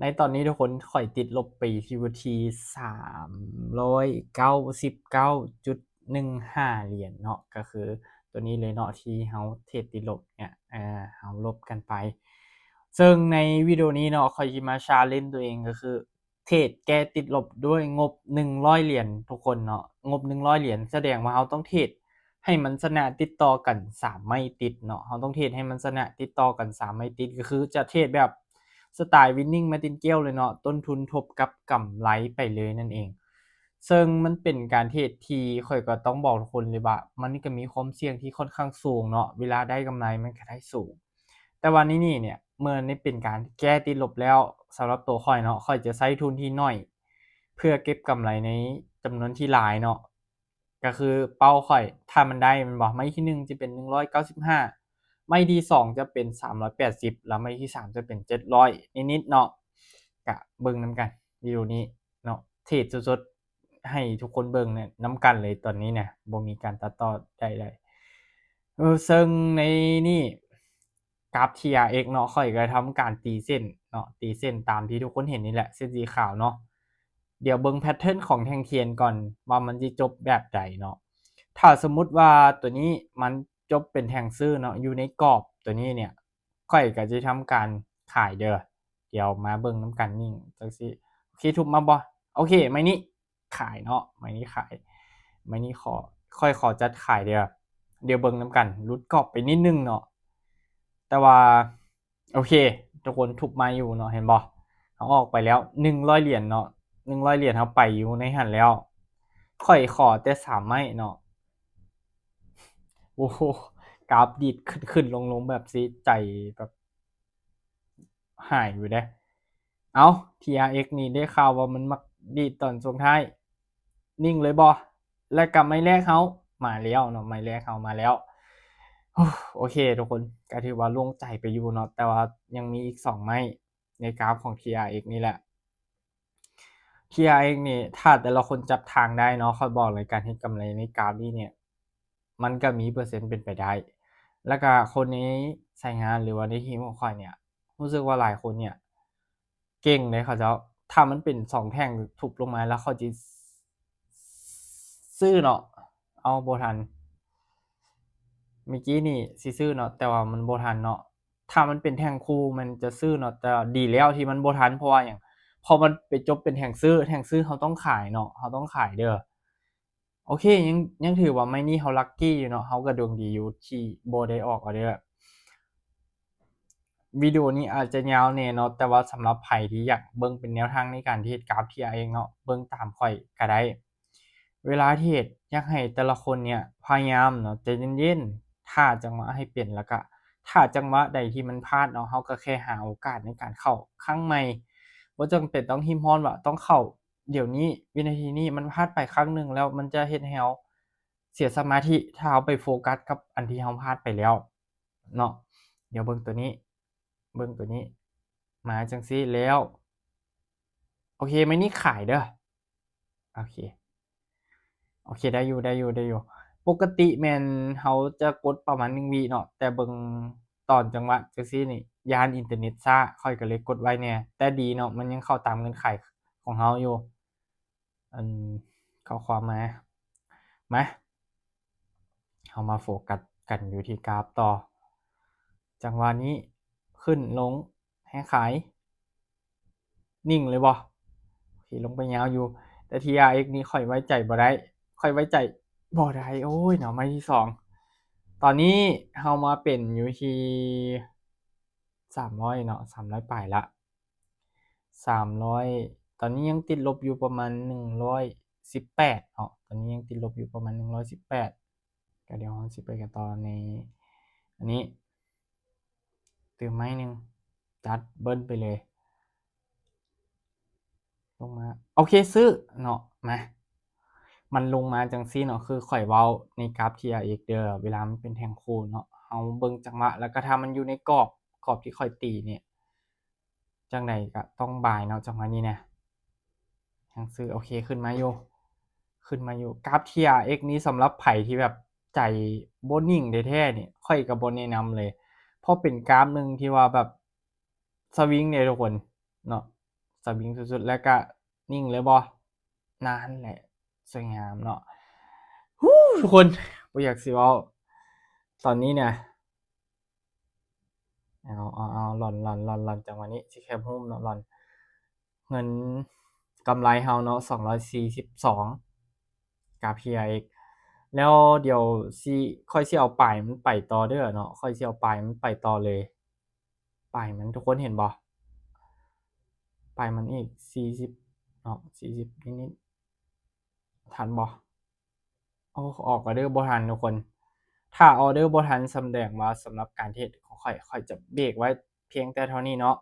ໃນຕອນນີ້ທຸກຄົນ ຂ້ອຍຕິດລົບໄປຢູ່ທີ່ສາມຮ້ອຍເກົ້າສິບເກົ້າຈຸດໜຶ່ງຫ້າຫຼຽນເນາະ ກໍຄືຕົວນີ້ເລີຍເນາະ ທີ່ເຮົາເທຣດຕິດລົບເນຍ ເຮົາລົບກັນໄປ. ເຊິ່ງໃນວິດີໂອນີ້ເນາະ ຂ້ອຍຊິມາ challenge ຕົວເອງ ກໍຄືເທຣດແກ້ຕິດລົບດ້ວຍງົບໜຶ່ງຮ້ອຍຫຼຽນທຸກຄົນເນາະ. ງົບໜຶ່ງຮ້ອຍຫຼຽນ ສະແດງວ່າເຮົາຕ້ອງເທຣດ ໃຫ້ມັນຊະນະຕິດຕໍ່ກັນສາມໄມ້ຕິດເນາະ ເຮົາຕ້ອງເທຣດໃຫ້ມັນຊະນະຕິດຕໍ່ກັນສາມໄມ້ຕິດ ກໍຄືຈະເທຣດແບບສະໄຕລ໌ winning martingale ເລີຍເນາະ ຕົ້ນທຶນທົບກັບກຳໄລໄປເລີຍນັ້ນເອງ. ເຊິ່ງມັນເປັນການເທຣດທີ່ຂ້ອຍກໍຕ້ອງບອກທຸກຄົນເລີຍວ່າ ມັນກໍມີຄວາມສ່ຽງທີ່ຂ້ອນຂ້າງສູງເນາະ ເວລາໄດ້ກຳໄລມັນກໍໄດ້ສູງ. ແຕ່ວ່າໃນນີ້ເນຍ ເມື່ອໃນເປັນການແກ້ຕິດລົບແລ້ວ ສຳລັບຕົວຂ້ອຍເນາະ ຂ້ອຍຈະໃຊ້ທຶນທີ່ໜ້ອຍ ເພື່ອເກັບກຳໄລໃນຈຳນວນທີ່ຫຼາຍເນາະ. ກໍຄືເປົ້າຂ້ອຍ ຖ້າມັນໄດ້ແມ່ນບໍ່ ໄມ້ທີໜຶ່ງຈະເປັນໜຶ່ງຮ້ອຍເກົ້າສິບຫ້າ ໄມ້ທີສອງຈະເປັນສາມຮ້ອຍແປດສິບ ແລ້ວໄມ້ທີສາມຈະເປັນເຈັດຮ້ອຍນິດໆເນາະ. ກະເບິ່ງນຳກັນ ວິດີໂອນີ້ເນາະ ເທຣດສົດໆ ໃຫ້ທຸກຄົນເບິ່ງນຳກັນເລີຍຕອນນີ້ນະ ບໍ່ມີການຕັດຕໍ່ໃດໆ. ເຊິ່ງໃນນີ້ ກາຟ ທີອາເອັກ ເນາະ ຂ້ອຍກໍທຳການຕີເສັ້ນເນາະ ຕີເສັ້ນຕາມທີ່ທຸກຄົນເຫັນນີ້ແຫຼະ ເສັ້ນສີຂາວເນາະ. ດຽວເບິ່ງແພັດເທີນຂອງແທ່ງທຽນກ່ອນວ່າມັນຊິຈົບແບບໃດເນາະ. ຖ້າສົມມຸດວ່າຕົວນີ້ມັນຈົບເປັນແທ່ງຊື້ເນາະ ຢູ່ໃນກອບຕົວນີ້ເນຍ ຂ້ອຍກໍຈະທຳການຂາຍເດີ້. ດຽວມາເບິ່ງນຳກັນນີ້ ຈັ່ງຊີ້ ໂອເຄ ທຸບມາບໍ່? ໂອເຄ ໄມ້ນີ້ ຂາຍເນາະ ໄມ້ນີ້ຂາຍ ໄມ້ນີ້ຂໍ ຂ້ອຍຂໍຈັດຂາຍເດີ້. ດຽວເບິ່ງນຳກັນ ຫຼຸດກອບໄປນິດໜຶ່ງເນາະ ແຕ່ວ່າ ໂອເຄ ທຸກຄົນ ທຸບມາຢູ່ເນາະ ເຫັນບໍ່? ເຮົາອອກໄປແລ້ວໜຶ່ງຮ້ອຍຫຼຽນເນາະ ໜຶ່ງຮ້ອຍຫຼຽນ ເຮົາໄປຢູ່ໃນຫັ້ນແລ້ວ. ຂ້ອຍຂໍແຕ່ສາມໄມ້ເນາະ. ໂອ້ໂຫ ກາຟດີດຂຶ້ນໆລົງໆແບບຊີ້ ໃຈແບບ ຫາຍຢູ່ເດ້. ເອົ້າ ທີອາເອັກ ນີ້ໄດ້ຂ່າວວ່າມັນມັກດີດຕອນຊ່ວງທ້າຍ. ນິ່ງເລີຍບໍ່? ແລະກະໄມ້ແລກເຮົາມາແລ້ວເນາະ ໄມ້ແລກເຮົາມາແລ້ວ. ໂອເຄ ທຸກຄົນ ກະຖືວ່າໂລ່ງໃຈໄປຢູ່ເນາະ ແຕ່ວ່າຍັງມີອີກສອງໄມ້ໃນກາຟຂອງ ທີອາເອັກ ນີ້ແຫຼະ. ທີອາເອັກ ນີ້ ຖ້າແຕ່ລະຄົນຈັບທາງໄດ້ເນາະ ຂ້ອຍບອກເລີຍ ການເຮັດກຳໄລໃນກາຟນີ້ເນຍ ມັນກໍມີເປີເຊັນເປັນໄປໄດ້. ແລ້ວກໍຄົນໃນສາຍງານ ຫຼືວ່າໃນທີມຂອງຂ້ອຍເນຍ ຮູ້ສຶກວ່າຫຼາຍຄົນເນຍເກັ່ງເດ້ເຂົາເຈົ້າ. ຖ້າມັນເປັນສອງແທ່ງທຸບລົງມາ ແລ້ວເຂົາຊິຊື້ເນາະ ເອົາບໍ່ທັນ. ເມື່ອກີ້ນີ້ຊິຊື້ເນາະ ແຕ່ວ່າມັນບໍ່ທັນເນາະ. ຖ້າມັນເປັນແທ່ງຄູ່ມັນຈະຊື້ເນາະ ແຕ່ດີແລ້ວທີ່ມັນບໍ່ທັນ. ເພາະວ່າຫຍັງ? ເພາະມັນໄປຈົບເປັນແທ່ງຊື້ ແທ່ງຊື້ເຮົາຕ້ອງຂາຍເນາະ ເຮົາຕ້ອງຂາຍເດີ້. ໂອເຄ ຍັງ ຍັງຖືວ່າໄມ້ນີ້ເຮົາລັກກີ້ຢູ່ເນາະ ເຮົາກໍດວງດີຢູ່ທີ່ບໍ່ໄດ້ອອກອໍເດີ. ວິດີໂອນີ້ອາດຈະຍາວແດ່ເນາະ ແຕ່ວ່າສຳລັບໃຜທີ່ຢາກເບິ່ງເປັນແນວທາງໃນການເທຣດກາຟ ທີອາເອັກ ເນາະ ເບິ່ງຕາມຂ້ອຍກໍໄດ້. ເວລາເທຣດ ຢາກໃຫ້ແຕ່ລະຄົນເນຍພະຍາຍາມເນາະ ໃຈເຢັນໆ ຖ້າຈັງຫວະໃຫ້ເປັນ ແລ້ວກະຖ້າຈັງຫວະໃດທີ່ມັນພາດເນາະ ເຮົາກໍແຄ່ຫາໂອກາດໃນການເຂົ້າຄັ້ງໃໝ່. ບໍ່ຈຳເປັນຕ້ອງຮີບຮ້ອນວ່າຕ້ອງເຂົ້າ ດຽວນີ້ ວິນາທີນີ້ ມັນພາດໄປຄັ້ງໜຶ່ງແລ້ວ ມັນຈະເຮັດໃຫ້ເຮົາເສຍສະມາທິ ຖ້າເຮົາໄປໂຟກັສກັບອັນທີ່ເຮົາພາດໄປແລ້ວເນາະ. ດຽວເບິ່ງຕົວນີ້ ເບິ່ງຕົວນີ້ ມາຈັ່ງຊີ້ແລ້ວ ໂອເຄ ໄມ້ນີ້ຂາຍເດີ້. ໂອເຄ ໂອເຄ ໄດ້ຢູ່ ໄດ້ຢູ່ ໄດ້ຢູ່. ປົກກະຕິແມ່ນເຮົາຈະກົດປະມານໜຶ່ງວິເນາະ ແຕ່ເບິ່ງຕອນຈັງຫວະຈັ່ງຊີ້ນີ້ ຢ້ານອິນເຕີເນັດຊ້າ ຂ້ອຍກໍເລີຍກົດໄວ້ແດ່. ແຕ່ດີເນາະ ມັນຍັງເຂົ້າຕາມເງື່ອນໄຂຂອງເຮົາຢູ່. ອັນ ຂໍ້ຄວາມມາ ມາ ເຮົາມາໂຟກັສກັນຢູ່ທີ່ກາຟຕໍ່. ຈັງຫວະນີ້ ຂຶ້ນ ລົງ ໃຫ້ຂາຍ ນິ່ງເລີຍບໍ່? ໂອເຄ ລົງໄປຍາວຢູ່ ແຕ່ ທີອາເອັກ ນີ້ຂ້ອຍໄວ້ໃຈບໍ່ໄດ້ ຂ້ອຍໄວ້ໃຈບໍ່ໄດ້. ໂອ້ຍເນາະ ໄມ້ທີສອງ ຕອນນີ້ເຮົາມາເປັນຢູ່ທີ່ສາມຮ້ອຍເນາະ ສາມຮ້ອຍປາຍລະ ສາມຮ້ອຍ ຕອນນີ້ຍັງຕິດລົບຢູ່ປະມານໜຶ່ງຮ້ອຍສິບແປດເນາະ ຕອນນີ້ຍັງຕິດລົບຢູ່ປະມານໜຶ່ງຮ້ອຍສິບແປດ. ກໍດຽວເຮົາຊິໄປກັນຕໍ່ໃນອັນນີ້ ຕື່ມໄມ້ໜຶ່ງ ຈັດເບິ້ນໄປເລີຍ ລົງມາ ໂອເຄ ຊື້ເນາະ. ມາ ມັນລົງມາຈັ່ງຊີ້ເນາະ ຄືຂ້ອຍເວົ້າໃນກາຟ ທີອາເອັກ ເດີ້ ເວລາມັນເປັນແທ່ງຄູ່ເນາະ ເຮົາເບິ່ງຈັງຫວະ ແລ້ວກໍຖ້າມັນຢູ່ໃນກອບ ກອບທີ່ຂ້ອຍຕີນີ້ ຈັ່ງໃດກໍຕ້ອງບາຍເນາະ ຈັງຫວະນີ້ນະ ຍັງຊື້ ໂອເຄ ຂຶ້ນມາຢູ່ ຂຶ້ນມາຢູ່. ກາຟ ທີອາເອັກ ນີ້ ສຳລັບໃຜທີ່ແບບໃຈບໍ່ນິ່ງແທ້ໆນີ້ ຂ້ອຍກໍບໍ່ແນະນຳເລີຍ ເພາະເປັນກາຟໜຶ່ງທີ່ວ່າແບບສະວິງເດ້ທຸກຄົນເນາະ. ສະວິງສຸດໆ ແລ້ວກະນິ່ງເລີຍບໍ່? ນັ້ນແຫຼະ ສວຍງາມເນາະ. ຮູ້ ທຸກຄົນ ບໍ່ຢາກຊິເວົ້າຕອນນີ້ນະ. ເອົາ ເອົາ ເອົາ ຫຼອນ ຫຼອນ ຫຼອນ ຫຼອນ ຈັງຫວະນີ້ຊິແຄບຮູບເນາະ ຫຼອນ. ເງິນກຳໄລເຮົາເນາະ ສອງຮ້ອຍສີ່ສິບສອງ ກາບ ທີ ອາ ເອັກ ແລ້ວດຽວຊິ ຂ້ອຍຊິເອົາປາຍມັນໄປຕໍ່ເດີເນາະ ຂ້ອຍຊິເອົາປາຍມັນໄປຕໍ່ເລີຍ. ປາຍມັນ ທຸກຄົນເຫັນບໍ່? ປາຍມັນອີກສີ່ສິບເນາະ ສີ່ສິບນິດໆ ທັນບໍ່? ໂອ້ ອອກອອເດີບໍ່ທັນ ທຸກຄົນ. ຖ້າອອເດີບໍ່ທັນ ສຳແດງວ່າສຳລັບການເທຣດຂອງຂ້ອຍ ຂ້ອຍຈະເບຣກໄວ້ພຽງແຕ່ເທົ່ານີ້ເນາະ.